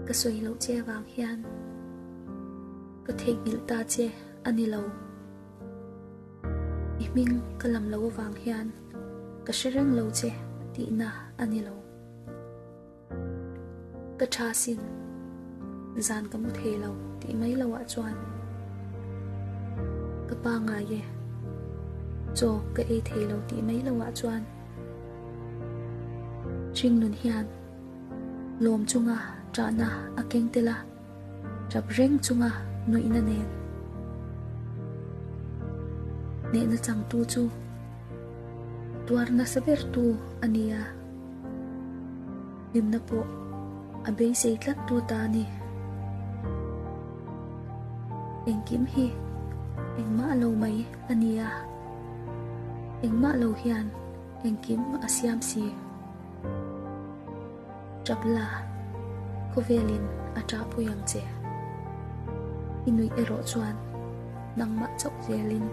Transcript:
Ka sawi loh che avang hian ka theihnghilh ta che a ni lo. I hming ka lam loh avang hian ka hre reng lo che tihna a ni lo. Ka tha sin, zan ka mu thei lo tih mai lo ah chuan ka pa ngai e, chaw ka ei thei lo tih mai lo ah chuan hringnun hian lawm chunga ṭahna a keng tel a, ṭap reng chunga nuihna nen hnehna changtu chu tuar nasa ber tu a ni a. Hlimna pawh a beisei tlat tu ta a ni. Engkim hi engmah lo mai a ni a, engmah lo hian engkim a siam si. Tap la, khawvelin a ṭahpui ang che. I nuih erawh chuan nangmah chauh zelin.